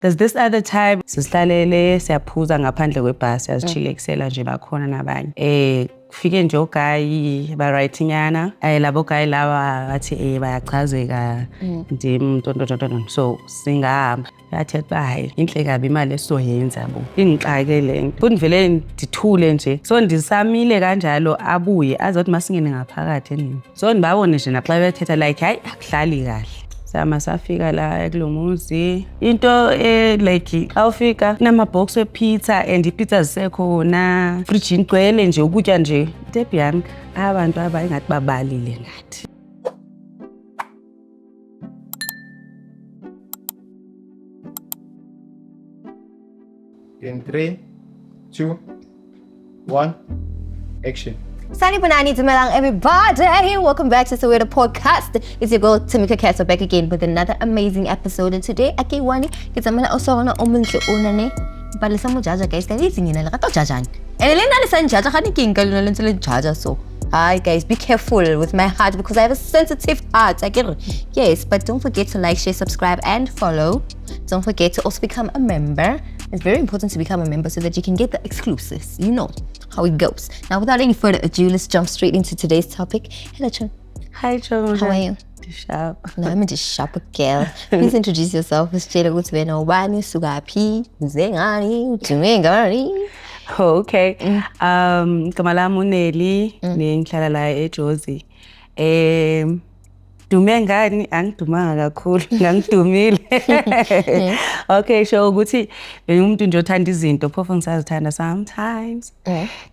There's this other time sisihlalele siyaphuza ngaphandle kwebhasi, siyazijilekisela nje, bakhona nabanye. Kufike nje ogayi ba right nyana. Labo guy laba bathi bayachazeka, ndim ntontontonton, so singahamba. Yathi ba hayi, inhle kabi imali esizoyenza bo. Ingixake le nto. Futhi ngivele ndithule nje. So ndisamile kanjalo, abuye azothi masingene ngaphakathi endlini. So ndibabone nje naxa bethetha like hayi, akuhlali kahle. Sama safika la kulo muzi. Into like xa ufika kunama-box we-pizza and ipizza zisekhona. Frijini igcwele nje ukutya nje. Bianca, abantu aba ingathi babalile ngathi. In 3, 2, 1, action. Sanibonani Dumelang, everybody. Welcome back to Soweto Podcast. It's your girl Tamika Castle back again with another amazing episode. And today, ake wani ke tsamela o sona o montle o nane. Ba le sa mo jaja guys, ka itse ngena le rata jajang. And le nna le sa njaja ga ne ke nka lona le ntse le njaja so. Hi guys, be careful with my heart because I have a sensitive heart. I get it. Yes, but don't forget to like, share, subscribe, and follow. Don't forget to also become a member. It's very important to become a member so that you can get the exclusives. You know how it goes. Now, without any further ado, let's jump straight into today's topic. Hello, Chun. Hi, Chomo. How are you? Sharp. No, I'm just sharp girl. Please introduce yourself. Usitshele ukuthi wena ubani, usukaphi, uze ngani, udume ngani. Oh, okay. Igama lami uNeli, ngihlala la eJozi. Dume ngani? Angidumanga kakhulu, ngangidumile. Okay, so ukuthi bengumuntu nje othanda izinto, phofu ngisazithanda sometimes.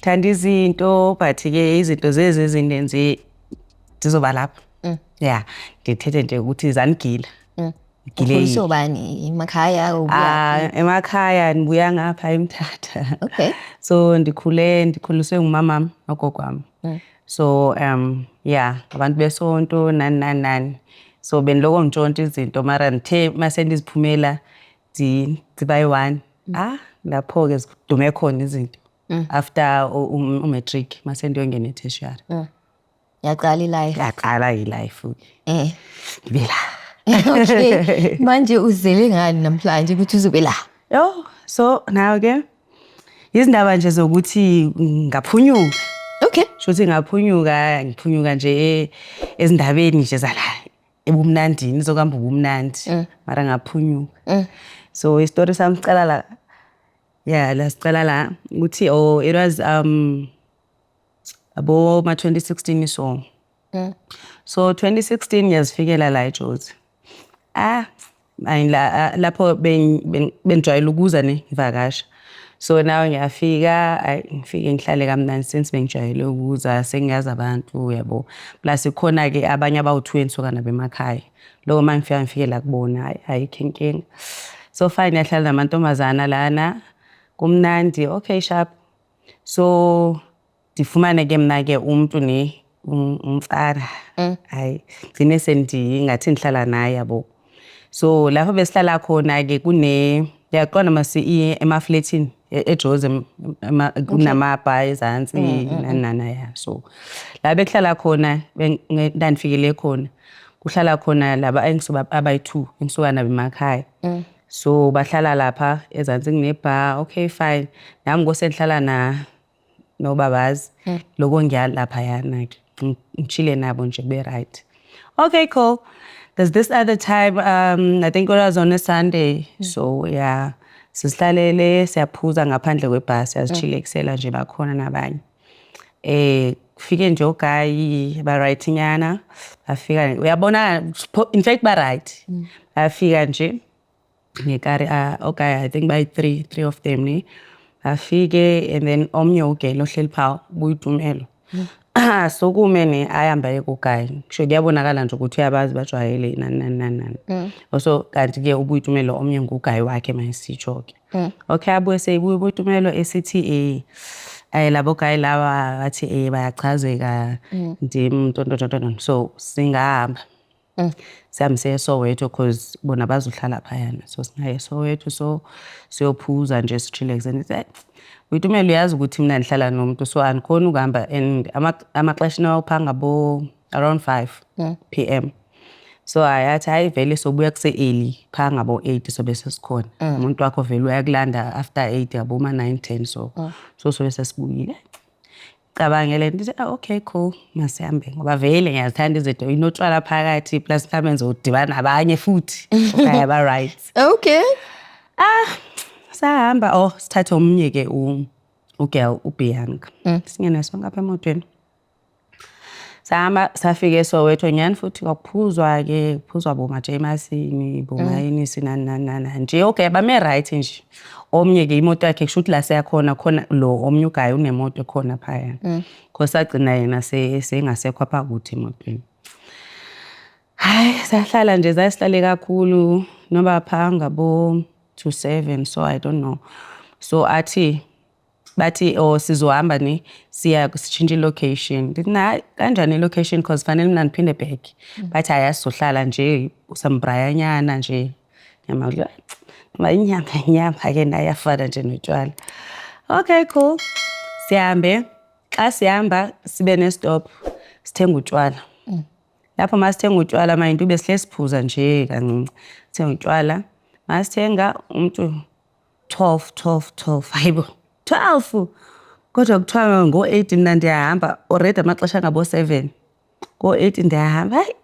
Thanda izinto, but ke izinto zezi ezindenze zizoba lapha. Yeah, ndithethe nje ukuthi zanigila. Ngigile. Ukhuliswe ubani? Emakhaya ubuya? Ah, emakhaya ndibuya ngapha eMthatha. Okay. So ndikhule ndikhuliswe ngumamam nogogo wami. So yeah, abantu besonto nani nani nani. So bendiloko ngitshontsha izinto mara ndithe mase ndiziphumela ndiba yi-one. Ah, lapho ke zidume khona izinto. After umatric mase ndiyongena e-tertiary. Yaqala i-life. Yaqala i-life. Ngibe la. Okay. Manje uzele ngani namhlanje ukuthi uzobe la? Yo, so now ke izindaba nje zokuthi ngaphunyuka. Okay. Shuthi ngaphunyuka, ngiphunyuka nje ezindabeni nje zala ebumnandini, zokuhamba ubumnandi. Mara ngaphunyuka. So isitori sami sicala la. Yeah, la sicala la ukuthi oh it was abo ma 2016 so. So 2016 ngiyazifikela la eJozi. Ah, la lapho benjwayele ukuza ne ngivakasha. So now ngiyafika, ayi ngifike ngihlale kamnandi since bengijwayele ukuza, sengiyazi abantu yabo. Plus khona ke abanye abawu-2 engisuka nabo emakhaya. Lokho uma ngifika ngifike la kubona, hayi ayikho inkinga. So fine ngiyahlala namantombazana lana, kumnandi, okay sharp. So ndifumane ke mna ke umuntu ne umfana. Hayi gcine sendingathi ngihlala naye yabo. So lapho besihlala khona ke kune yaqona mase emafletini eJozi kunamabha ezansi nani nani ya. So la bekuhlala khona ndandifikele khona kuhlala khona laba engisuka abayi-2 engisuka nabo emakhaya. So bahlala lapha ezansi kunebha, okay fine. Nami ngose ngihlala na nobabazi loko ngiya lapha yana ke ngishile nabo nje kube right. Okay, cool. There's this other time, I think it was on a Sunday. So yeah, sisihlalele siyaphuza ngaphandle kwebhasi, siyazijilekisela nje, bakhona nabanye. Kufike nje ogayi ba right nyana, bafika uyabona, in fact ba right. Bafika nje ngekari, okay, I think by three of them ne. Afike and then omnye ugelo ohleli pha buyitumelo. So kume ne ayamba ekugayi. Kusho kuyabonakala nje ukuthi uyabazi bajwayele nani nani nani nani. Also kanti ke ubuyitumelo omnye ngugayi wakhe mayisitsho ke. Okay, abuye seyibuye ubuyitumelo esithi labo gayi laba bathi bayachazeka ndim ntontontonton, so singahamba. Sihambe siye eSoweto cause bona bazohlala phayana. So singaye eSoweto, so siyophuza nje sichillaxe. And it's Uyitumelo uyazi ukuthi mina ndihlala nomuntu so andikhoni ukuhamba and amaxesha nawuphanga bo around 5 PM. So hayi, athi hayi, vele sobuya kuse-early phaa ngabo-8 sobe sesikhona. Umuntu wakho vele uyakulanda after 8, yabo, ma-9, 10, so sobe sesibuyile. Cabangele ndithi, "Ah, okay, cool, masihambe," ngoba vele ngiyazithanda izinto inotshwala phakathi, plus mhlawumbe ngizodibana nabanye futhi. Okay, ba-right. Ah, sahamba, oh, sithathe omnye ke ugirl uBianca. Singene sonke apha emotweni. Sahamba, safika eSoweto nyhani futhi kwakuphuzwa ke, kuphuzwa bomaJameson, bomayenisi, nani nani nani nje. Okay, bame right nje. Omnye ke imoto yakhe, kusho ukuthi la siyakhona khona lo omnye uguy unemoto ekhona phaya. Cause sagcina yena sengasekho apha kuthi emotweni. Hayi, sahlala nje, zasihlale kakhulu noba phaa ngabo to 7, so I don't know. So athi bathi, oh, sizohamba ne siya sitshintshe i-location. Ndithi na kanjani i-location? Cause fanele mna ndiphinde back. Bathi hayi, asizohlala nje sambrayanyana nje nyama, ngoba inyama inyama ke nayo iyafana nje notshwala. Okay, cool, sihambe. Xa sihamba sibe ne-stop, sithenga utshwala lapho. Masithenga utshwala, mind ube sihle siphuza nje kancinci, sithenga utshwala. Masithenga, umuntu 12, 12, 12, hayibo, 12, kodwa kuthiwa ngo-8 mna ndiyahamba already, amaxesha ngabo-7, ngo-8 ndiyahamba. Hayi,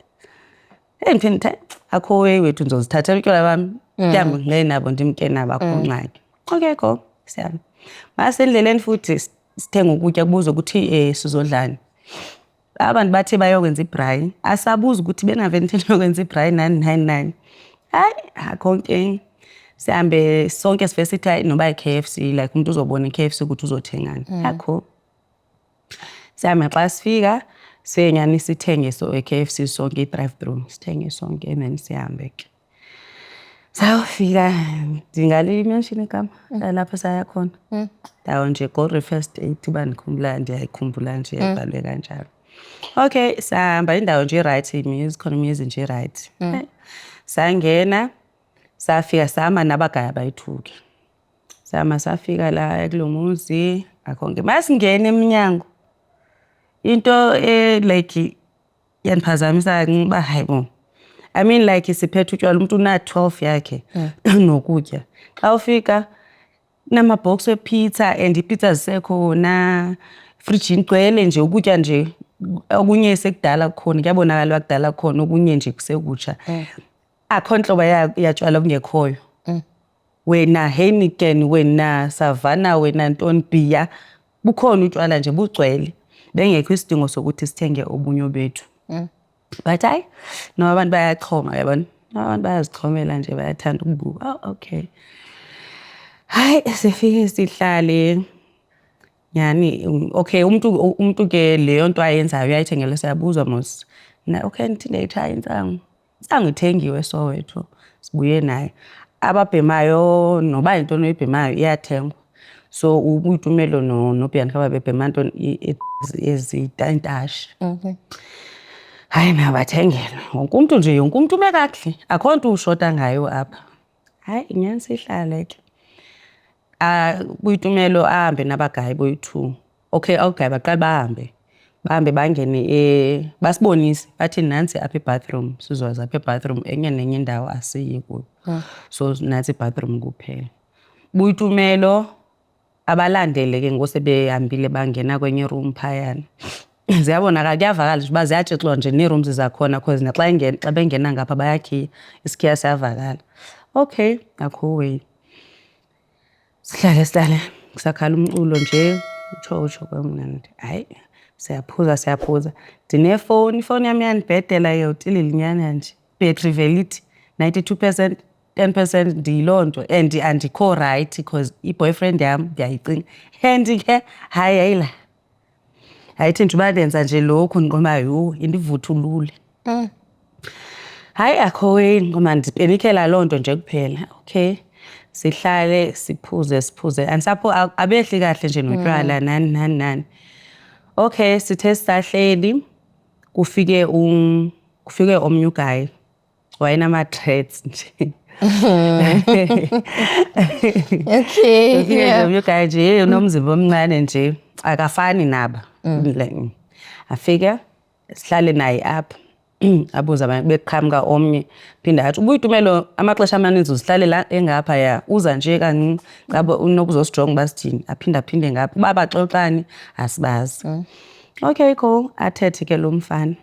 hey, ndiphinde ndithi akho way wethu, ndizozithathela utywala bam, ndihambe ngingene nabo, ndimke nabo, akho ngxaki. Okay, go, siyahamba. Masendleleni futhi sithenga ukutya, kubuzwe ukuthi sizodlani. Abantu bathe bayokwenza ibraai, asabuza ukuthi benave nitheni yokwenza ibraai, nani nani nani. Hayi, akho nkinga, sihambe sonke, sifike sithi hayi, noba i-KFC, like umuntu uzobona i-KFC ukuthi uzothengani. Akho, sihambe. Xa sifika, sifike nyani sithenge so e-KFC sonke, i-drive through, sithenge sonke and then sihambe ke. Sayofika, ndingalimenshini igama lapho saya khona, ndawo nje Gold Reef Estate, uba ndikhumbula, ndiyayikhumbula nje ebhalwe kanjalo. Okay, sahamba, indawo nje right, imizi khona, imizi nje right. Sangena, safika, sahamba nabaguy abayi-two ke. Sahamba, safika la kulo muzi, akho nke. Masingena emnyango, into like yandiphazamisa kancinci uba hayibo, I mean, like siphethe utywala, umuntu una-12 yakhe nokutya. Xa ufika kunamabhoksi wepizza and ipizza zisekhona, efrijini igcwele nje ukutya nje, okunye sekudala kukhona, kuyabonakala uba kudala kukhona, okunye nje kusekutsha. Akho ntlobo yatshwala bungekhoyo. Wena Heineken, wena Savanna, wena ntoni, bhiya, bukhona utshwala nje bugcwele. Bengekho isidingo sokuthi sithenge obunye bethu. But hayi, no, abantu bayachoma, uyabona. Abantu bayazichomela nje, bayathanda ukubuka. Oh, okay. Hayi, sifike sihlale nyhani. Okay, umuntu ke leyo nto ayenzayo uyayithengela, siyabuzwa mos. Na okay, ndithi ndiyayitshaya intsangu. Intsangu ithengiwe eSoweto, sibuye nayo. Ababhemayo, noba yintoni oyibhemayo iyathengwa. So uBoitumelo noBianca babebhema ntoni, ezi intashi. Hayi, nabathengelwa. Wonke umntu nje, yonke umntu ume kakuhle. Akho nto ushota ngayo apha. Hayi, nyhani sihlale ke. Boitumelo ahambe nabaguy boyi-two. Okay, ooguy baqale bahambe. Bahambe bangene, basibonise, bathi nantsi apha i-bathroom, sizoza apha e-bathroom, enye nenye indawo asiyi kuyo. So nantsi i-bathroom kuphela. Boitumelo abalandele ke ngoku sebehambile, bangena kwenye iroom phayana. Ziyabonakala, kuyavakala nje uba ziyatshixwa nje nee-rooms zakhona, cause naxa ingena, xa bengena ngapha bayakhiya, isikhiya siyavakala. Okay, akho way. Sihlale, sihlale, kusakhala umculo nje, utsho utsho kamnandi. Hayi, siyaphuza, siyaphuza. Ndinefowuni, ifowuni yam iyandibhedela ke utililinyana nje. Ibhetri ivele ithi 92%, 10%, ndiyiloo nto and andikho right cause i-boyfriend yam ndiyayicinga. And ke hayi, yayila. Ayithi nje uba ndenza nje lokhu, ndiqonda uba yho, indivuthulule. Hayi, akho way, ngoba ndipenikhela loo nto nje kuphela. Okay, sihlale siphuze, siphuze, andisapho abehli kahle nje notywala, nani nani nani. Okay, sithe sisahleli, kufike omnye uguy wayenama-dreads nje. Kufike nje omnye uguy nje unomzimba omncane nje, akafani naba. Afike sihlale naye apha. Abuze abanye, beqhamuka omnye, phinde athi uBoitumelo amaxesha amaninzi uzihlalela engaphaya, uza nje kancinci caba unokuzosijonga uba sithini, aphinde aphinde ngapha. Uba baxoxani asibazi. Okay, cool. Athethe ke lo mfana.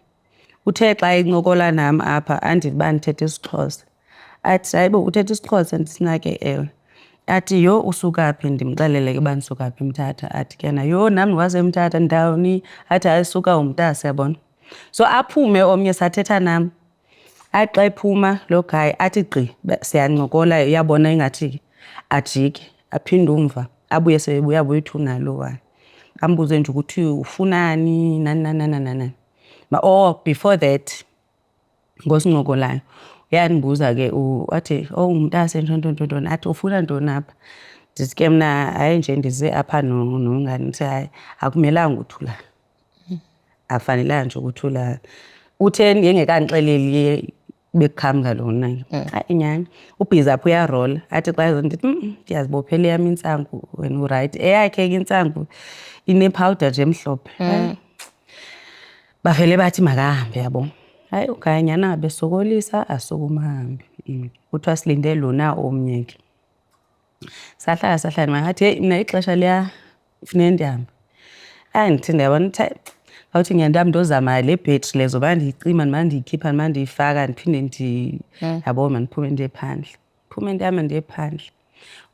Uthe xa encokola nam apha andive uba ndithetha isiXhosa. Athi, hayibo, uthetha isiXhosa? Ndithi mna ke ewe. Athi, yho, usuka phi? Ndimxelele ke uba ndisuka phi, eMthatha. Athi ke yena, yho, nam ndingwasemThatha, ndawoni? Athi, hayi, suka umntase, yabona. So aphume omnye sathetha nam. Athi xa ephuma lo guy athi gqi, siyancokola, uyabona ingathi ajike, aphinde umva, abuye sebebuya boyi-two nalowa. Ambuze nje ukuthi ufunani, nani nani nani nani nani. Oh, before that, ngosincokolayo uyandibuza ke, wathi, oh, ungumntase, ntoni ntoni ntoni. Athi, ufuna ntoni apha? Ndithi ke mna, hayi nje ndize apha nomngani. Ndithi, hayi, akumelanga uthula, akufanelanga nje ukuthula. Uthe ngengekandixeleli bekuqhamuka lona. Hayi, nyhani ubhizi apha uyarola. Athi xa ndithi, ndiyazibophela eyam intsangu, wena urayithi. Eyakhe ke intsangu inephawuda nje emhlophe. Bavele bathi makahambe, yabo. Hayi, uGaya nyhani besokolisa, asukume ahambe. Kuthiwa silinde lona omnye ke. Sahlala sahlala, ngathi heyi, mna ixesha liya, funeka ndihambe. Hayi, ndithi ndiyabona uthi hayi, khawuthi ngiyandihamba ndozama le bhetri le, zoba ndiyicima ndimane ndiyikhipha ndimane ndiyifaka ndiphinde yabo, mandiphume ndiye phandle. Phume ndihambe ndiye phandle.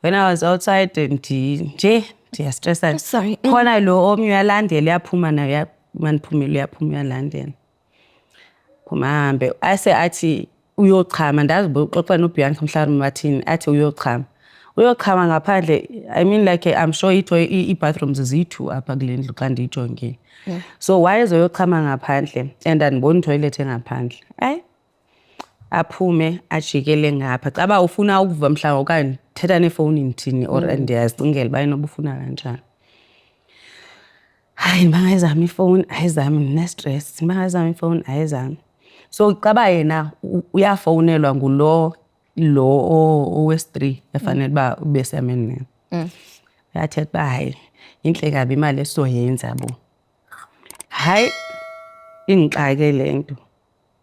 When I was outside nje ndiyastresa. Sorry. Khona lo omnye uyalandela, uyaphuma naye, mandiphumile uyaphuma uyalandela. Phuma ahambe ase athi uyochama, ndazi uba uxoxa noBianca mhlawumbi bathini, athi uyochama. Uyochama ngaphandle, I mean, like, I'm sure ii-bathrooms ziyi-two apha kule ndlu xa ndiyijongile. So wayezoyochama ngaphandle and andiboni toilet engaphandle. Hayi, aphume ajikele ngapha. Caba ufuna ukuva mhlawumbi okanye ndithetha nefowuni ndithini or ndiyazicingela uba inoba ufuna kanjani. Hayi, ndibangayizama ifowuni, ayizami, ndine-stress. Ndibangayizama ifowuni, ayizami. So caba yena uyafowunelwa ngulo lo owesi-three efanele uba ubesemeni naye. Uyathetha uba hayi, intle kabi imali esizoyenza bo. Hayi, ingixake le nto.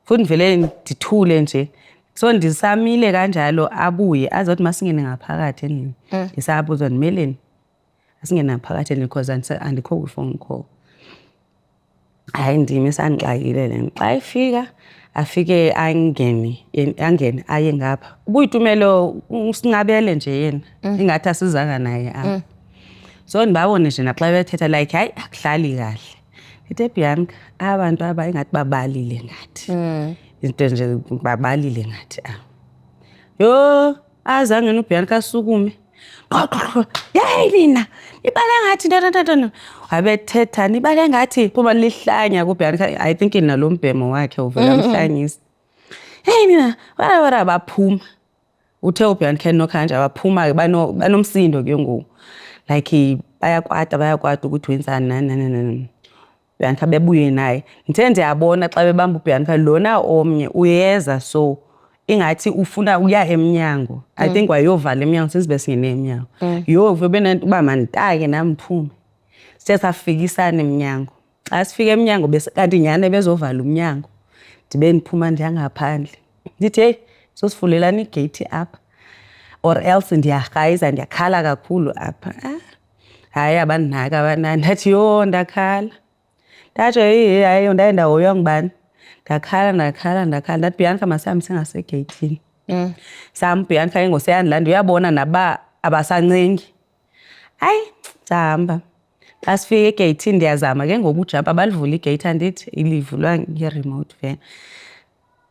Futhi ndivele ndithule nje. So ndisamile kanjalo, abuye azothi masingene ngaphakathi endlini. Ndisabuza, ndimeleni? Asingene ngaphakathi endlini because andikho kwi-phone call. Hayi, ndim isandixakile le nto. Xa efika afike angene, angene aye ngapha. UBoitumelo usinqabele nje yena, ingathi asizanga naye apha. So ndibabone nje naxa bethetha, like, hayi, akuhlali kahle. Ndithi, Bianca, aba bantu aba ingathi babalile ngathi. Into nje babalile ngathi aba. Yho, azange uBianca asukume. Qho qho qho. Yeyi nina, nibale ngathi ntoni ntoni ntoni. Wabethetha, nibale ngathi, phuma lihlanya kuBianca. I think nalo mbhemo wakhe uvela amhlanyisa. Heyi nina, wara wara, baphuma. Uthe uBianca enokha nje baphuma ke, banomsindo ke ngoku. Like bayakwata, bayakwata ukuthi wenzani nani nani nani. Bianca bebuye naye. Ndithe ndiyabona xa bebamba uBianca, lona omnye uyeza, so ingathi ufuna uya emnyango. I think wayovala emnyango since besingene emnyango. Yho, ube nento uba manditake nam ndiphume. Sithe safikisana emnyango. Xa sifika emnyango bese kanti nyhani ebezovala umnyango. Ndibe ndiphuma ndiya ngaphandle. Ndithi, heyi, sosivulelani igeyithi apha or else ndiyarhayiza, ndiyakhala kakhulu apha. Ah, hayi, abandinaka abanani. Ndathi, yho, ndakhala. Ndatsho, heyi hayi, ndaye ndahoywa ngubani. Ndakhala, ndakhala, ndakhala. Ndathi, Bianca, masihambe singasegeyithini. Sahamba, uBianca ke ngoku seyandilanda, uyabona naba abasancengi. Hayi, sahamba. Xa sifika egeyithini ndiyazama ke ngoku ujampa, balivula igeyithi, andithi livulwa nge-remote vele.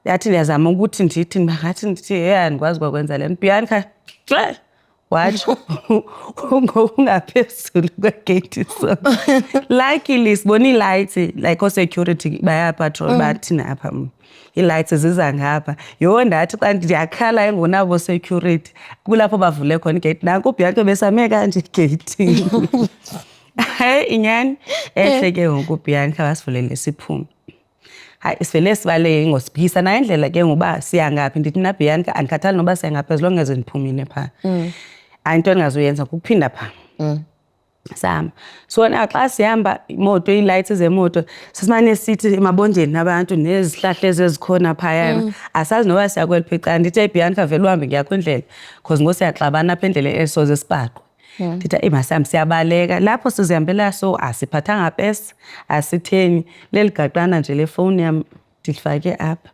Ndathi ndiyazama ukuthi ndithi ngathi ndithi, heyi, andikwazi kwakwenza le nto. Bianca, watsho ngokungaphezulu kwegeyithi. So luckily sibona ii-lights, like oo-security bayapatrol, bathini apha, ii-lights ziza ngapha. Yho, ndathi xa ndiyakhala engonabo security, kulapho bavule khona igeyithi. Nanku uBianca besame kanje egeyithini. Hayi, inyani ehle ke ngoku uBianca basivulele siphume. Hayi, sivele sibaleke ngosiphikisa nayo indlela ke ngoba siya ngaphi. Ndithi mna, Bianca, andikhathali noba siya ngaphi as long as ndiphumile phaa. Hayi, into endingazuyenza kukuphinda phaa. Sahamba. So now xa sihamba imoto, ii-lights zemoto, sasimane sithi emabondeni abantu nezihlahla ezi ezikhona phayana. Asazi noba siya kweliphi icala. Ndithi, "Eyi Bianca, vele uhambe ngeyakho indlela because ngoku siyaxabana apha endleleni esoze sibhaqwe." Ndithi, "Eyi masihambe, siyabaleka." Lapho sizihambela so asiphathanga pesi, asitheni. Leli gaqana nje lefowuni yam ndilifake apha.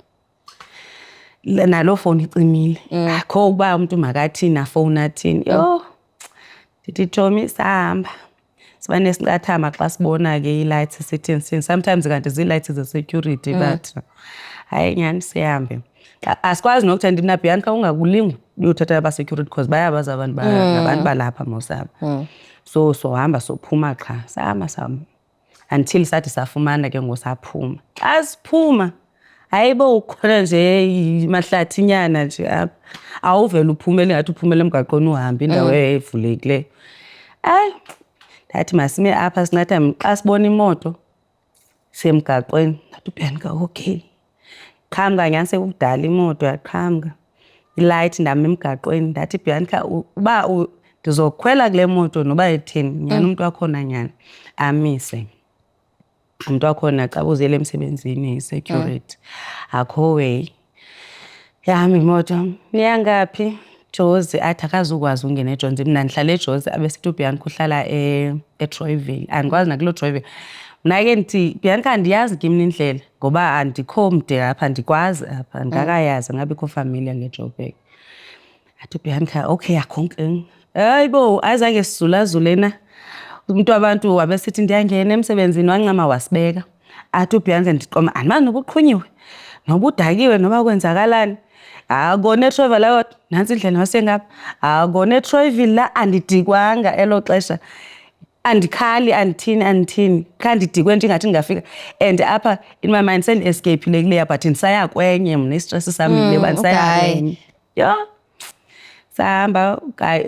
Naloo fowuni icimile. Akho uba umntu makathini afowune athini. Yho! Ndithi tshomi sahamba. Simane sincathama xa sibona ke ii-lights sithini sithini. Sometimes kanti zii-lights ze-security but hayi nyhani sihambe. Asikwazi nokuthetha mna Bianca ungakulingi uyothetha naba-security because bayabazi abantu ngabantu balapha mos aba. So sohamba sophuma qha. Sahamba sahamba until sathi safumana ke ngoku saphuma. Xa siphuma, hayibo, kukhona nje mahlathi-nyana nje apha. Awuvele uphumele ingathi uphumela emgaqweni uhambe indawo evulekileyo. Hayi, ndathi masime apha sincathame. Xa sibona imoto sisemgaqweni, ndathi uBianca okay. Qhamuka nyhani sekukudala imoto yaqhamuka. Ilayithi ndama emgaqweni ndathi, "Bianca, uba ndizokhwela kule moto noba itheni." Nyhani umntu wakhona nyhani amise. Umntu wakhona xa uzele emsebenzini yi-security. Akho way. Yahamba imoto, "Niya ngaphi?" Jozi. Athi akazukwazi ungena eJozi. Mna ndihlala eJozi, abe sithi uBianca uhlala eTroyville. Andikwazi nakuloo Troyville. Mna ke ndithi, "Bianca, andiyazi ke mna indlela ngoba andikho mde apha, andikwazi apha, andikakayazi, andikabikho familiar ngeJoburg." Athi uBianca, "Okay, akho nkinga." Hayibo, azange sizulazule na. Umntu wabantu wabe sithi ndiyangena emsebenzini, wancama wasibeka. Athi uBianca, ndiqoma andimazi noba uqhunyiwe, noba udakiwe, noba kwenzakalani. Akona eTroyville la kodwa nantsi indlela masengapha. Akona eTroyville la, andidikwanga elo xesha. Andikhali, andithini, andithini. Kha ndidikwe nje ingathi ndingafika. And apha in my mind sendi-escape-ile kuleya but ndisaya kwenye mna, i-stress sam yile uba ndisaya kwenye. Yho! Sahamba,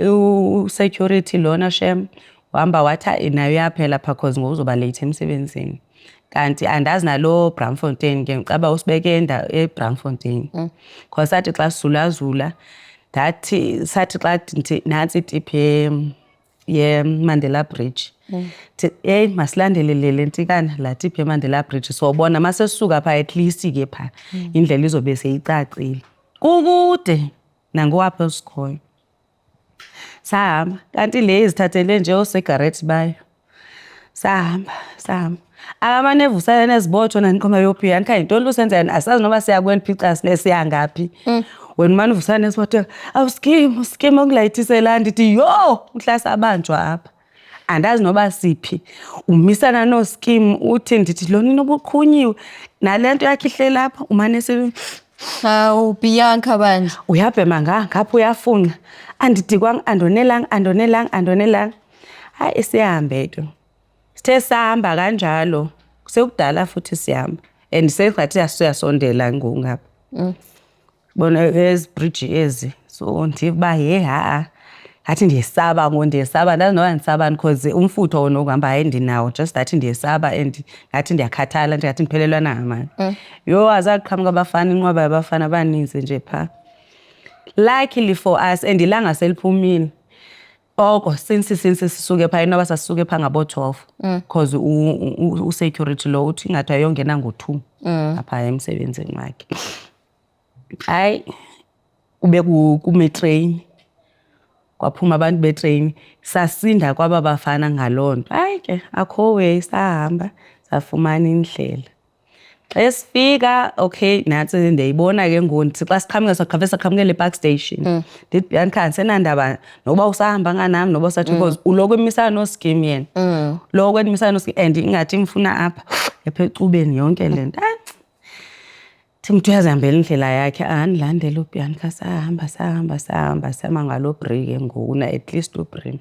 u-security lona shem wahamba wathi naye uyaphela phaa cause ngoku uzoba late emsebenzini. Kanti andazi naloo Braamfontein ke, caba usibeke eBraamfontein. Cause sathi xa sizulazula, ndathi sathi xa ndithi nantsi itiphu yeMandela Bridge. Ndithi, "Heyi, masilandele le ntikana, laa tiphu yeMandela Bridge, sobona masesisuka phaa at least ke phaa indlela izobe seyicacile." Kukude nangoku apho sikhoyo. Sahamba kanti le izithathele nje oosigarethi bayo. Sahamba sahamba. Akamane evusana nezibotshwa nandiqonda uba, yho Bianca, yintoni le usenza? Asazi noba siya kweliphi icala, siya ngaphi. Wena umane uvusana nezibotshwa, awuskimu skimu okulayithisela. Ndithi, yho, mhla sabanjwa apha. Andazi noba siphi. Umisana nooskimu uthi, ndithi lona inoba uqhunyiwe. Nale nto yakhe ihleli apha umane. Hawu Bianca bandla. Uyabhema ngapha uyafunxa. Andidikwanga, andonelanga, andonelanga, andonelanga. Hayi, sihambe ke. Sithe sahamba kanjalo, sekudala futhi sihamba and sengathi siyasondela ngoku ngapha. Bona ezi bridge ezi, so ndiva uba yhe ha-a ngathi ndiyesaba ngoku, ndiyesaba. Andazi noba ndisabani cause umfutho wona wokuhamba hayi ndinawo, just that ndiyesaba and ngathi ndiyakhathala, ngathi ndiphelelwa nangamandla. Yho, azaqhamuka abafana, inqwaba yabafana abaninzi nje phaa. Luckily for us and ilanga seliphumile. Oko since sisuke phaa, inoba sasisuke phaa ngabo-12 cause u-security lo uthi ingathi ayongena ngo-2 apha emsebenzini wakhe. Hayi, kube kume itreyini, kwaphuma abantu betreyini, sasinda kwaba bafana ngaloo nto. Hayi ke akho way, sahamba safumana indlela. Xa sifika, okay, nantsi ndiyayibona ke ngoku, ndithi xa siqhamuka saqhamuka saqhamukela ePark Station. Ndithi, "Bianca, andisenandaba noba usahamba nam noba usathi," because uloko emisana nooskim yena. Loko endimisana nooskim and ingathi imfuna apha apha ecubeni yonke le nto. Hayi, ndithi umntu uyazihambela indlela yakhe, andilandele uBianca. Sahamba sahamba sahamba sama ngaloo bri ke ngoku, at least ubri.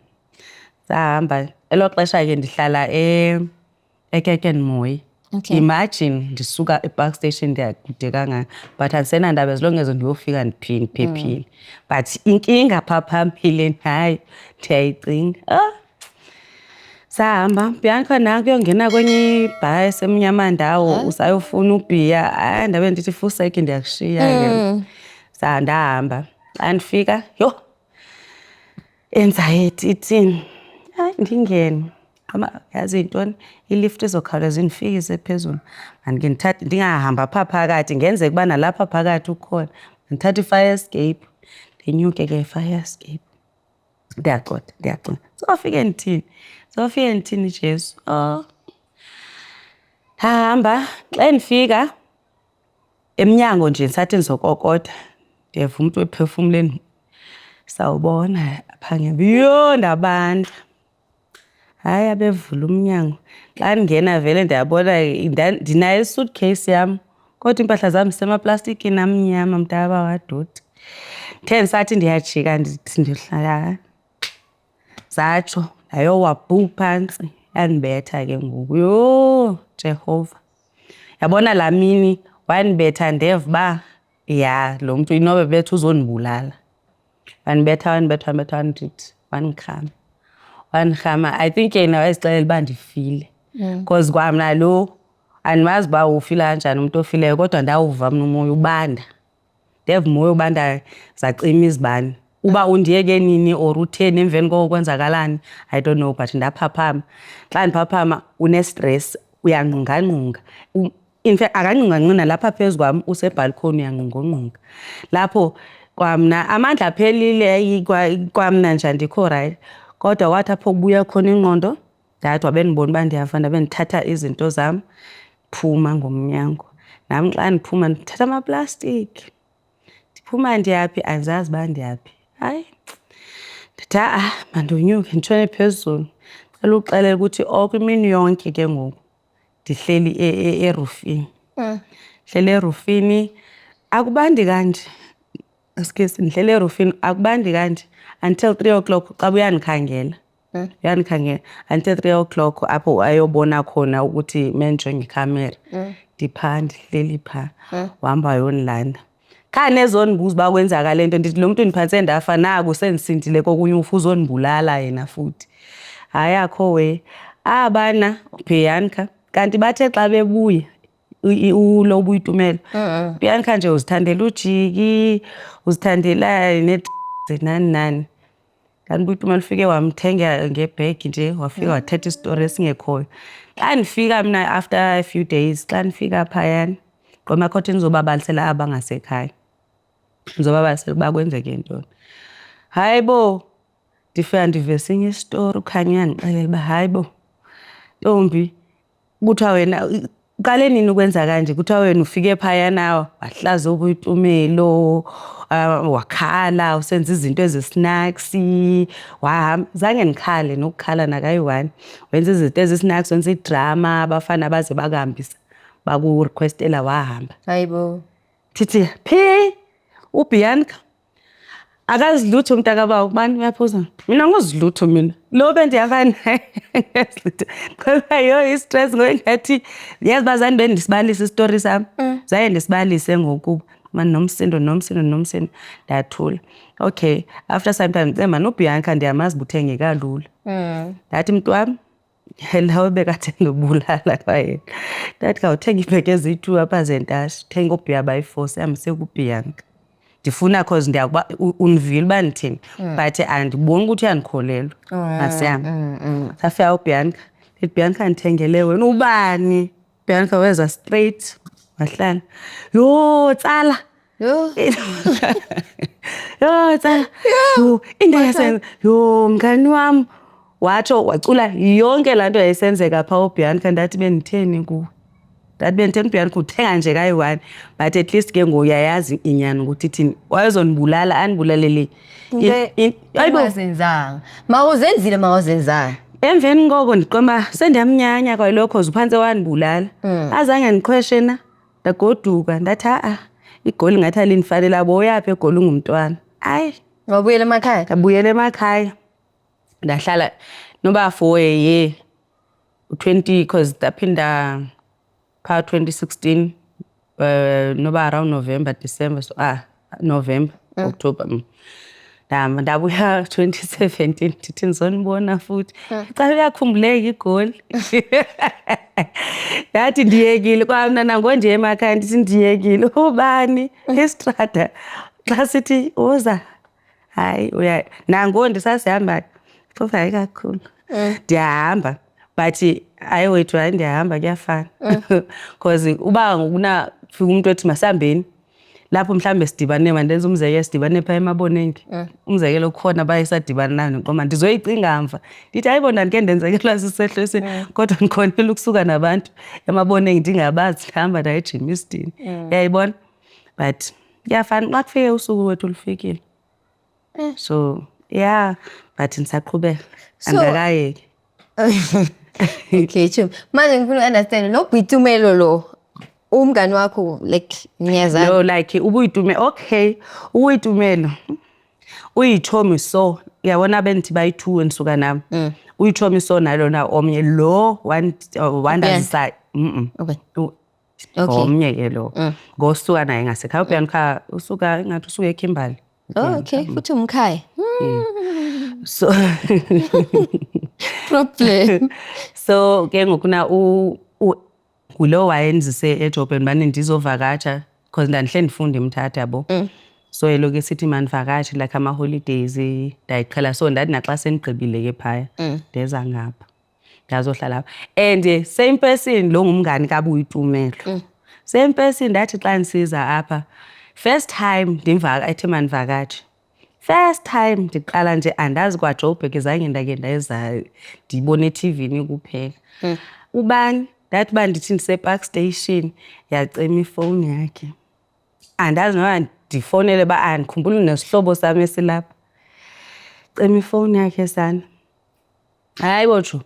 Sahamba, elo xesha ke ndihlala eKekenmooi. Imagine ndisuka ePark Station ndiya kude kangaka, but andisenandaba as long as ndiyofika ndiphephile. But inkinga phaa phambili, hayi, ndiyayicinga. Ah! Sahamba, Bianca nanku uyongena kwenye ibha esemnyama ndawo, usayofuna ubhiya. Hayi, ndabe ndithi fuseki, ndiyakushiya ke. Ndahamba, xa ndifika, yho, anxiety ithini. Hayi, Ndingene. Qoma yazi yintoni, ilift izokhawuleza indifikise phezulu. Mandike ndithathe, ndingahamba apha phakathi, ngenzeka uba nalapha phakathi ukhona. Ndithathe i-fire escape, ndinyuke ke i-fire escape. Ndiyacotha, ndiyacinga, zofike ndithini, zofike ndithini Jesu? Oh. Ndahamba, xa ndifika emnyango nje ndisathi ndizokokota, ndiyeva umntu ephefumla, sawubona apha ngemva. Yho, ndabanda. Hayi, abevula umnyango. Xa ndingena vele ndiyabona ndinayo i-suitcase yam kodwa iimpahla zam zisemaplastikhini amnyama, mntakabawadoti. Ndithe ndisathi ndiyajika ndithi ndihlala, zatsho ndayowa bhu phantsi. Yandibetha ke ngoku. Yho, Jehova! Yabona laa mini wandibetha ndeva uba ya lo mntu inoba ebetha uzondibulala. Wandibetha, wandibetha, wandibetha, wandithi wandirhama. Wandirhama. I think yena wayezixelela uba ndifile because kwamna lo andimazi uba ufila kanjani umntu ofileyo, kodwa ndawuva mna umoya ubanda. Ndeva umoya ubanda, zacima izibane. Uba undiyeke nini or utheni emveni koko kwenzakalani, I don't know, but ndaphaphama. Xa ndiphaphama une-stress, uyanqunganqunga. In fact akanqunganqungi nalapha phezu kwam, use-balcony uyanqunganqunga. Lapho kwamna amandla aphelile, kwamna nje andikho right. Kodwa kwathi apho kubuya khona ingqondo, ndathi wabe ndibona uba ndiyafa, ndabe ndithatha izinto zam, phuma ngomnyango. Nam xa ndiphuma ndithatha amaplastiki. Ndiphuma ndiyaphi? Andizazi uba ndiyaphi. Hayi, ndithi ha-a mandonyuke nditshone phezulu. Ndicela ukuxelela ukuthi oko imini yonke ke ngoku ndihleli erufini. Ndihleli erufini, akubandi kanje. Excuse, ndihleli erufini akubandi kanje until 3 o'clock xa uyandikhangela. Uyandikhangela until 3 o'clock apho ayobona khona ukuthi mendijonge ikhamera. Ndiphaa, ndihleli phaa. Wahamba wayondilanda. Khane ezondibuza uba kwenzakale nto, ndithi lo mntu ndiphantse ndafa naku sendisindile kokunye ufa uzondibulala yena futhi. Hayi, akho we. Abana Bianca, kanti bathe xa bebuya ulo uBuyitumelo, Bianca nje uzithandela ujiki, uzithandela nani nani. Kanti uBuyitumelo ufike wamthenga ngebhegi nje, wafika wathetha isitori esingekhoyo. Xa ndifika mna after a few days, xa ndifika phayana, qoma khothi ndizobabalisela aba bangasekhaya. Ndizobabalisela uba kwenzeke ntoni. Hayi bo, ndifika ndiva esinye isitori, uKhanya uyandixelela uba hayi bo, ntombi, kuthiwa wena uqale nini ukwenza kanje? Kuthiwa wena ufike phayana wahlaza uBuyitumelo, wakhala usenza izinto ezi-snaaks, wahamba. Zange ndikhale nokukhala nakayi-one. Wenza izinto ezi-snaaks, wenza idrama, abafana baze bakuhambisa, bakurequestela wahamba. Hayibo. Ndithi phi uBianca? Akazi lutho umntakabawo, ubani uyaphuza? Mina angazi lutho mina. Lo bendihamba naye angazi lutho. Ngoba yho i-stress ngoba ingathi yazi uba zange ndibe ndisibalise isitori sam. Zange ndisibalise ngoku mani nomsindo, nomsindo, nomsindo, ndathula. Okay, after some time ndicinga maan uBianca ndiyamazi uba uthengeka lula. Ndathi mntu wam, lawo bekade ndibulala kwayena. Ndathi khawuthenge iibhegi eziyi-2 apha zentashe, thenga oobhiya abayi-4 sihambise kuBianca. Ndifuna cause ndiyakuba undivile uba ndithini, but andiboni ukuthi uyandikholelwa. Masihambe. Safika uBianca, ndithi Bianca ndithengele wena. Ubani? Bianca weza straight wahlala. Yho, tsala. Yho. Yho, tsala. Yho, into yasenza. Yho, mngani wam. Watsho wacula yonke laa nto yayisenzeka phaa uBianca. Ndathi benditheni kuwe? Ndathi benditheni uBianca uthenga nje kayi-one, but at least ke ngoku uyayazi inyani ukuthi ithini. Wayezondibulala andibulalele Into hayibo. ongazenzanga. Mawuzenzile, mawuzenzanga. Emveni koko ndiqonda uba sendiyamnyanya kwaloo cause uphantse wandibulala. Azange ndiqhweshe na, ndagoduka ndathi ha-a iGoli ngathi alindifanele, uyaphi eGoli ungumntwana. Hayi. Wabuyela emakhaya? Ndabuyela emakhaya, ndahlala noba for a year, u-twenty, cause ndaphinda phaa 2016, noba around November, December, so November, October. Ndahamba ndabuya 2017, ndithi ndizonibona futhi. Caba liyakhumbuleka iGoli. Ndathi ndiyekile kwamna nangoku ndiye emakhaya, ndithi ndiyekile. Ubani istrada xa sithi woza, hayi uya nangoku ndisasihamba. Phofu hayi kakhulu. Ndiyahamba, but hayi wethu, hayi, ndiyahamba, kuyafana, because uba ngokuna fika umuntu ethi masihambeni lapho, mhlawumbe sidibane, mandenze umzekelo, sidibane phaa eMaboneng, umzekelo, kukhona baye sadibana nayo, ndiqoma ndizoyicinga mva, ndithi hayi bona, ndike ndenzekelwa sisehlo esini, kodwa ndikhonela ukusuka nabantu eMaboneng ndingabazi, ndihamba naye eGermiston, uyayibona? But kuyafana, xa kufike usuku wethu lufikile. So yeah, but ndisaqhubeka, andikakayeki. Okay, chum. Manje ngifuna u-understand lo Boitumelo lo, umngani wakho, like niyazana? No, like ubuyitume, okay, uBoitumelo uyitshomi, so uyabona bendithi bayi-two endisuka nami, uyitshomi, so nalona omnye lo wandazisa. Omnye ke lo ngosuka naye ngasekhaya, uBianca, usuka ingathi usuka eKimberley. Oh, okay, futhi umkhaya. So Problem. So ke ngokuna ngulo wayenzise eJoburg, mane ndizovakatsha because ndandihle ndifunda eMthatha, yabo. So eloku esithi mandivakatshe, like ama-holidays, ndayiqhela. So ndathi naxa sendigqibile ke phaya, ndeza ngapha, ndazohlala apha. And same person lo ngumngani kaBoitumelo, same person. Ndathi xa ndisiza apha first time, ndimva ethi mandivakatshe first time, ndiqala nje, andazi kwaJoburg, zange ndake ndeza, ndiyibone ethivini kuphela. Ubani, ndathi uba ndithi ndise-Park Station, yacima ifowuni yakhe. Andazi noba ndifowunele uba andikhumbuli nesihlobo sam esilapha. Cima ifowuni yakhe sana. Hayi botsho,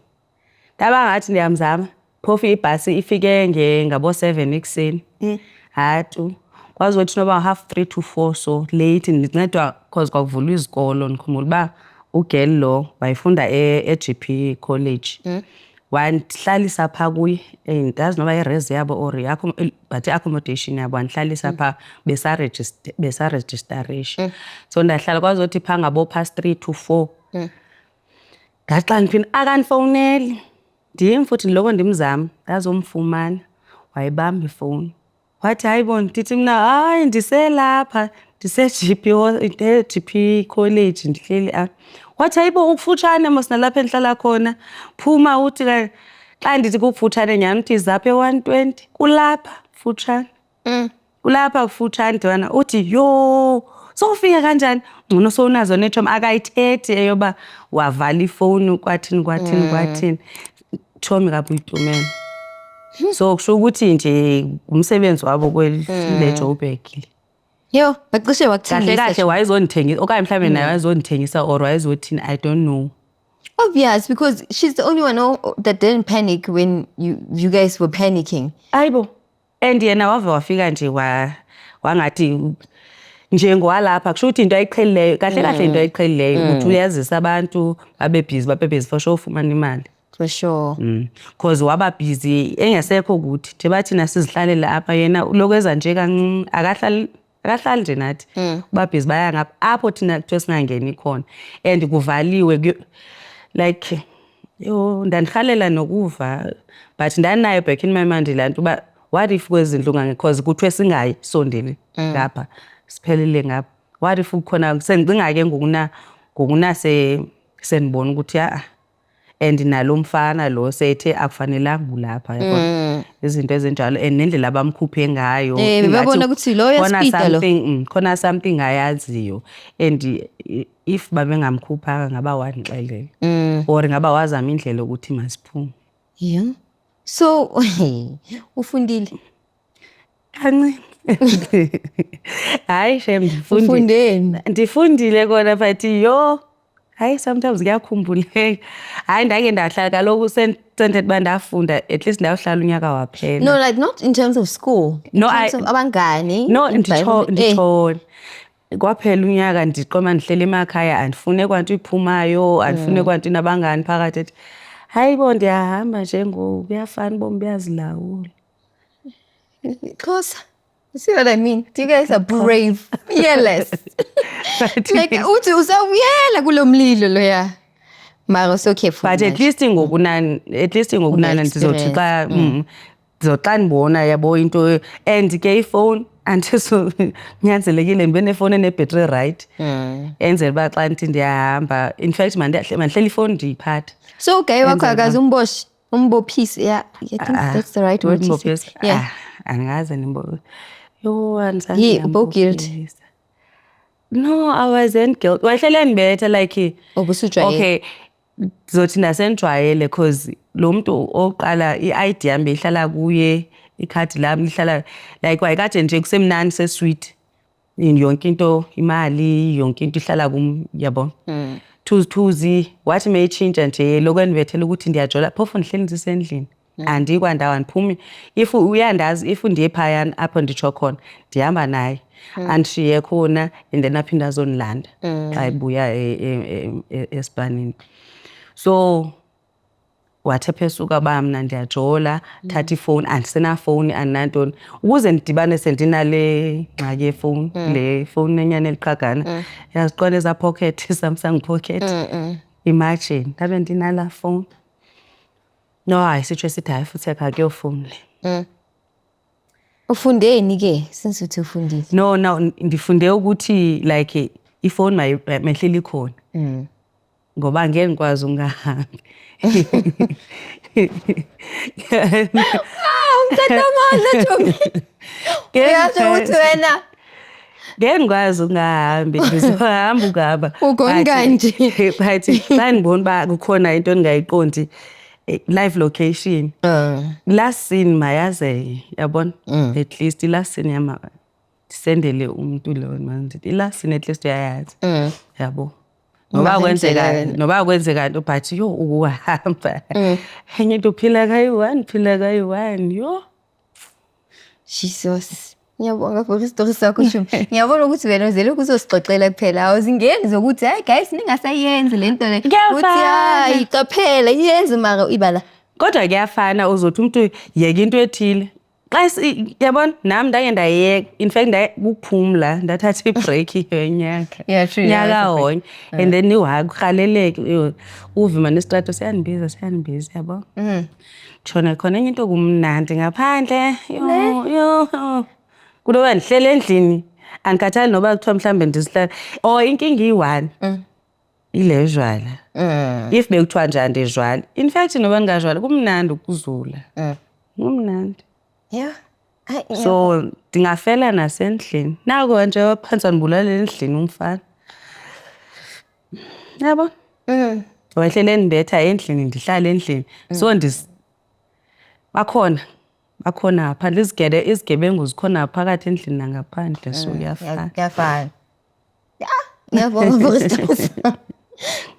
ndaba ngathi ndiyamzama, phofu ibhasi ifike ngabo-7 ekuseni. Hayi tu, kwazothi noba 2:30 to 4, so late, ndincedwa cause kwakuvulwa izikolo. Ndikhumbula uba u-girl lo wayefunda e-GP College. Wandihlalisa phaa kuye, andazi noba i-res yabo or but i-accommodation yabo, wandihlalisa phaa besarejistarisha. So ndahlala kwazothi phaa ngabo past 3 to 4. Ndathi xa ndiphinda akandifowuneli, ndim futhi ndiloko ndimzama, ndazomfumana, wayibamba ifowuni. Wathi hayi bo, ndithi mna hayi, ndiselapha, ndise-GP, e-GP College, ndihleli apha. Wathi hayi bo, ukufutshane mos nalapha endihlala khona, phuma uthi xa ndithi kukufutshane nyhani, uthi zapha e-120, kulapha kufutshane. Kulapha kufutshane ntwana. Uthi yho, sowufike kanjani? Ngcono sowunazo neetshomi, akayithethi eyoba wavala ifowuni, kwathini kwathini kwathini. Tshomi kaBoitumelo. So kusho ukuthi nje ngumsebenzi wabo kweli le Joburg. Yo, bacishe Kahle wakuthengisa. kahle wayezondithengisa okanye mhlawumbe naye wayezondithengisa or wayezothini, I don't know. Obvious, because she's the only one that didn't panic when you guys were panicking. Hayibo. And yena wave wafika nje wa wangathi nje ngowalapha, kusho ukuthi into ayiqhelileyo, kahle kahle into ayiqhelileyo ukuthi uyazisa abantu babe busy, babe busy for sure ufumana imali. For sure. Cause waba busy engesekho kuthi nje bathina sizihlalela apha, yena lokwenza nje kancinci, akahlali, akahlali nje nathi. Uba busy, baya ngapha apho thina kuthiwe singangeni khona and kuvaliwe, like yho, ndandirhalela nokuva, but ndanayo back in my mind laa nto uba what if kwezi ndlu, cause kuthiwe singayisondeli ngapha, siphelele ngapha, what if kukhona? Sendicinga ke ngokuna ngokuna sendibona ukuthi a and nalo mfana lo sethe akufanelanga ulapha, yabona, izinto ezinjalo, and nendlela abamkhuphe ngayo. Eh, ingathi bebabona ukuthi lo khona uyaspida lo. Something, khona something ayaziyo, and if babengamkhuphanga ngaba wandixelela or ngaba wazama indlela yokuthi masiphume. Yeah. So ufundile? Kancinci, hayi shem, ndifundile. Ufundeni? Ndifundile kona, but yho, hayi, sometimes kuyakhumbuleka. Hayi, ndake ndahlala kaloku, sendithetha uba ndafunda, at least ndayohlala unyaka waphela. No, like not in terms of school. In No, terms of abangani. No, nditsho environment. Nditsho kwaphela unyaka, ndiqoma ndihleli emakhaya, andifune kwanto iphumayo, andifune kwanto inabangani phakathi, ethi hayi bo, ndiyahamba nje ngoku, kuyafana, ubomi buyazilawula. Xhosa. You see what I mean? You guys are brave, fearless. Like uthi usawuyela kulo mlilo loya. Mara so careful. But at manje. least ngokunani, at least ngokunani ndizothi xa ndizothi xa ndibona, yabo, into, and ke ifowuni Andiso kunyanzelekile ndibe nefowuni enebhetri, right, enzela uba xa ndithi ndiyahamba, in fact mandihlele ifowuni ndiyiphathe. So ugayi wakho Enzela akaze umboshe, umbophise? Yeah, I think Ah, that's the right word to say. Umbophisa. Yeah. Ah, andikaze ndimbo, yho, andizange Ye, ubo-guilty? ndambophisa. No, I wasn't guilty. Wayehlele endibetha, like Ubusujwayele. Okay, ndizothi ndasendijwayele, 'cause lo mntu oqala i-ID yam beyihlala kuye, ikhadi lam lihlala, like wayekade nje kusemnandi, sesweet, yonke into, imali, yonke into ihlala kum, yabo. Thuzi thuzi wathi meyitshintsha nje lokhu endibethela ukuthi ndiyajola, phofu ndihleli ndisendlini, andiyi kwandawo, andiphumi. If uyandazi, if ndiye phayana apho nditsho khona, ndihamba naye, andishiye khona and then aphinde azondilanda xa ebuya esipanini. So wathi phesuka uba mna ndiyajola, thatha ifowuni, andisenafowuni, andinantoni ukuze ndidibane sendinale ngxaki yefowuni, le fowuni enyana eliqhagana, yaziqonda ezaa pocket, Samsung Pocket. Imagine ndabe ndinalaa fowuni. No, hayi, sitsho esithi hayi futhi akho fowuni le. Ufundeni ke since uthi ufundile? No, ndifunde ukuthi like ifowuni mayihleli ikhona ngoba angeke ndikwazi ungahambi. Umthatha amandla, Chomi. Uyasho ukuthi wena Ngeke ndikwazi ukungahambi, ndizohamba ukuhamba. Ugone kanje. But xa ndibona uba kukhona into endingayiqondi, live location, last seen mayazeke, yabona, at least i-last seen yam ndisendele umntu lo, mandithi i-last seen at least uyayazi, yabo, noba kwenzeka Ungazenzela. Noba kwenzeka nto, but yho, ukuhamba enye into, uphila kayi-one, phila kayi-one, yho. Jesus. Ngiyabonga for isitori sakho, Shumi. Ngiyabona ukuthi wena uzele ukuzosixoxela kuphela. Awuzingeni zokuthi hayi guys, ningasayenzi le nto le. Kuyafana. Uthi hayi qaphela, iyenze mara ibala. Kodwa kuyafana, uzothi umntu yeka into ethile xa yabona, nam ndake ndayiyeka. In fact ndaye kuphumla, ndathatha ibreak yonyaka. Yeah, true, yeah, Nyaka that's a break. wonke, and then iwa kurhaleleke uve mane isitrato siyandibiza, siyandibiza, yabo. Tshona khona enye into, kumnandi ngaphandle, yho yho, kunoba ndihlele endlini. Andikhathali noba kuthiwa mhlawumbe ndizihlala or inkinga iyi-one ile jwala. If bekuthiwa nje andijwali, in fact noba ndingajwali, kumnandi ukuzula, kumnandi. Yeah. Hayi. So ndingafela nasendlini, nako nje phantsi andibulalela endlini umfana, yabo. Wayehlele endibetha endlini, ndihlale endlini, so bakhona, bakhona ngaphandle izigebengu, zikhona phakathi endlini nangaphandle, so kuyafana. Kuyafana. Yeah. Ngiyabonga for isitori sakho.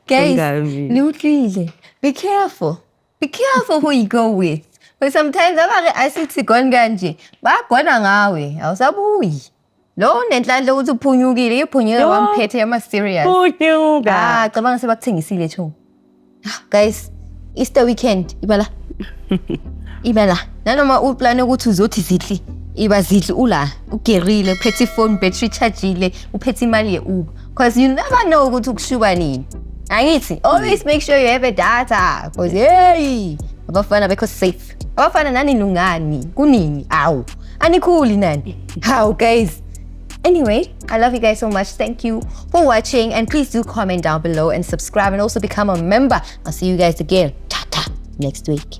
Guys, Ungabi. le utlwile. Be careful. Be careful who you go with. Because sometimes abake asithi gone kanje, bagona ngawe, awusabuyi. Lo unenhlanhla ukuthi uphunyukile, iphunyuke Yho. wamphethe ama serious. Punyuka. Ah, cabanga sebakuthengisile cho. Ah, guys, Easter weekend ibala. Ibala. Nanoma uplane ukuthi uzothi zidli, iba zidli ula, ugerile, uphethe ifone, battery chargeile, uphethe imali ye-Uber. Because you never know ukuthi ukushuba nini. Angithi, always make sure you have a data. Because hey, abafana bekho safe. Abafana nani lungani, kunini, awu. Anikhuli nani. How guys? Anyway, I love you guys so much. Thank you for watching and please do comment down below and subscribe and also become a member. I'll see you guys again. Ta ta next week.